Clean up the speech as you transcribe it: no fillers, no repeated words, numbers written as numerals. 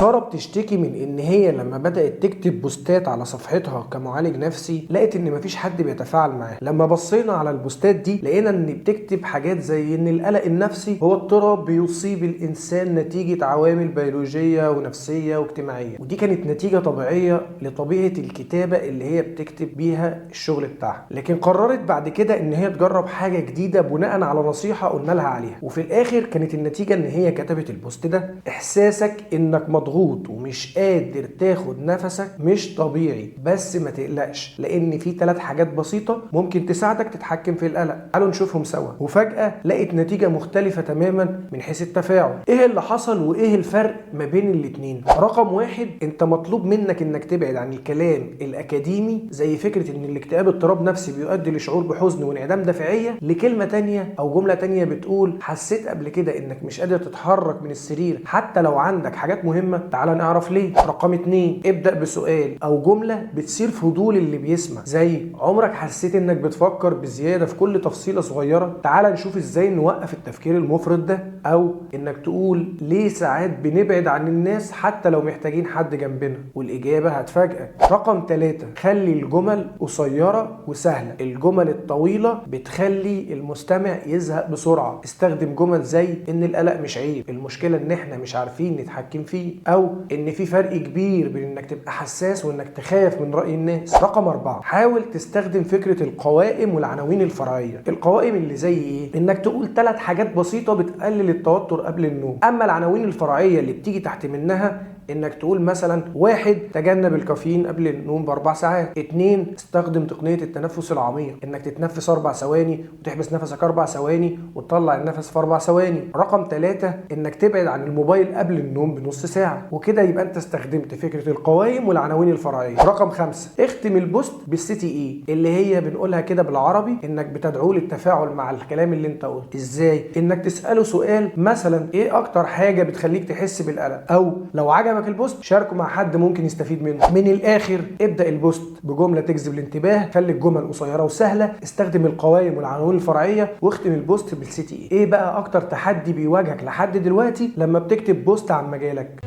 ساره بتشتكي من ان هي لما بدات تكتب بوستات على صفحتها كمعالج نفسي لقت ان مفيش حد بيتفاعل معاها. لما بصينا على البوستات دي لقينا ان بتكتب حاجات زي ان القلق النفسي هو اضطراب بيصيب الانسان نتيجة عوامل بيولوجية ونفسية واجتماعية، ودي كانت نتيجة طبيعية لطبيعة الكتابة اللي هي بتكتب بيها الشغل بتاعها. لكن قررت بعد كده ان هي تجرب حاجة جديدة بناء على نصيحة قلنا لها عليها، وفي الاخر كانت النتيجة ان هي كتبت البوست ده. احساسك انك مضغوط ومش قادر تاخد نفسك مش طبيعي، بس ما تقلقش لان في 3 حاجات بسيطة ممكن تساعدك تتحكم في القلق. تعالوا نشوفهم سوا. وفجاة لقيت نتيجة مختلفة تماما من حيث التفاعل. ايه اللي حصل وايه الفرق ما بين الاتنين؟ رقم 1، انت مطلوب منك انك تبعد عن الكلام الاكاديمي زي فكرة ان الاكتئاب اضطراب نفسي بيؤدي لشعور بحزن وانعدام دافعيه، لكلمة تانية او جملة تانية بتقول حسيت قبل كده انك مش قادر تتحرك من السرير حتى لو عندك حاجات مهمة، تعال نعرف ليه. رقم 2، ابدا بسؤال او جملة بتثير فضول اللي بيسمع، زي عمرك حسيت انك بتفكر بزيادة في كل تفصيله صغيرة؟ تعال نشوف ازاي نوقف التفكير المفرط ده. او انك تقول ليه ساعات بنبعد عن الناس حتى لو محتاجين حد جنبنا، والاجابة هتفاجئك. رقم 3، خلي الجمل قصيرة وسهلة. الجمل الطويلة بتخلي المستمع يزهق بسرعة. استخدم جمل زي ان القلق مش عيب، المشكلة ان احنا مش عارفين نتحكم فيه، او ان في فرق كبير بين انك تبقى حساس وانك تخاف من راي الناس. رقم 4، حاول تستخدم فكرة القوائم والعناوين الفرعية. القوائم اللي زي ايه؟ انك تقول 3 حاجات بسيطة بتقلل التوتر قبل النوم. اما العناوين الفرعية اللي بتيجي تحت منها انك تقول مثلا 1، تجنب الكافيين قبل النوم ب4 ساعات. 2، استخدم تقنية التنفس العميق، انك تتنفس 4 ثواني وتحبس نفسك 4 ثواني وتطلع النفس في 4 ثواني. رقم 3، انك تبعد عن الموبايل قبل النوم بنص ساعة. وكده يبقى انت استخدمت فكرة القوائم والعناوين الفرعية. رقم 5، اختم البوست بال CTA، اللي هي بنقولها كده بالعربي انك بتدعوه للتفاعل مع الكلام اللي انت قلته. ازاي؟ انك تسأله سؤال مثلا ايه اكتر حاجة بتخليك تحس بالقلق، او لو عجبك البوست شاركه مع حد ممكن يستفيد منه. من الاخر ابدا البوست بجملة تجذب الانتباه، خلي الجمل قصيرة وسهلة، استخدم القوائم والعناوين الفرعية، واختم البوست بال CTA. ايه بقى اكتر تحدي بيواجهك لحد دلوقتي لما بتكتب بوست عن مجالك؟